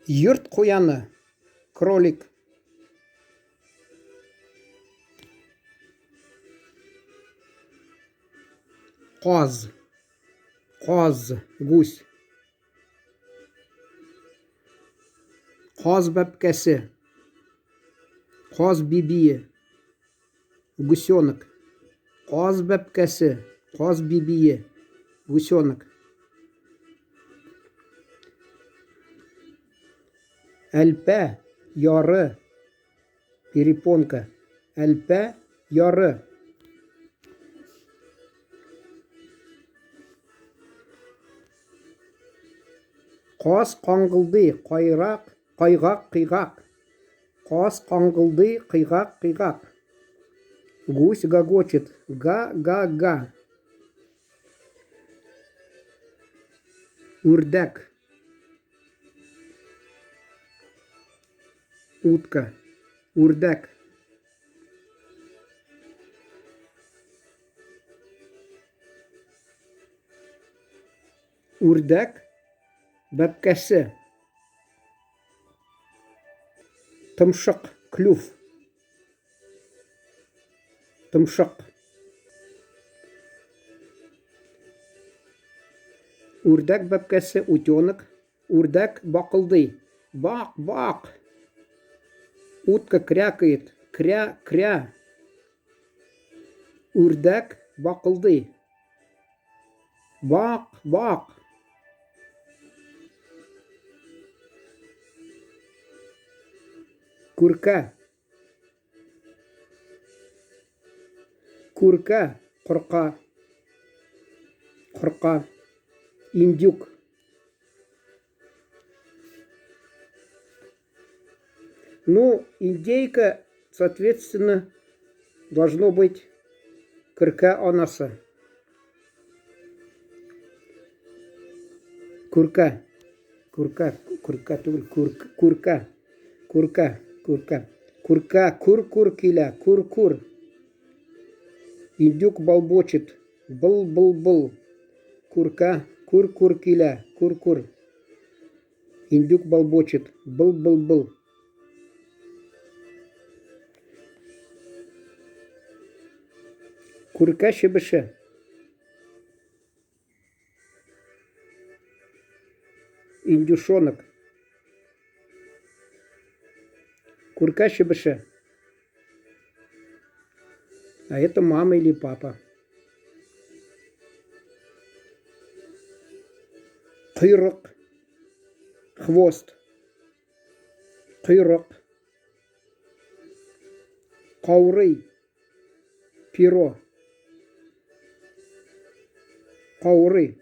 Йорт куяны, кролик. Каз. Каз, гусь. Каз бәбкәсе. Каз бибие. Гусенок. Каз бәбкәсе, каз бибие. Гусенок. Әлпә, яры. Перепонка. Әлпә, яры. Каз каңгылдый, кайрак, кайгак, кыйгак. Каз каңгылдый, кыйгак, кыйгак. Гусь гогочет, га-га-га. Үрдәк. Утка. Үрдәк. Үрдәк бәбкәсе. Томшык, клюв. Томшык. Үрдәк бәбкәсе, утенок. Үрдәк бакылдый. Бак, бак! Утка крякает. Кря, кря! Үрдәк бакылдый. Бак, бак! Күркә. Күркә, корка. Корка. Индюк. Ну, индейка, соответственно, должно быть күркә анасы. Күркә. Күркә, күркә түгел, күркә. Күркә, күркә. Күркә, күр-күр килә, күр-күр. Индюк балбочет, был-был-был. Күркә, күр-күр килә, күр-күр. Индюк балбочет, был-был-был. Күркә чебеше. Индюшонок. Күркә чебеше. А это мама или папа. Койрык. Хвост. Койрык. Каурый. Перо. Каурый.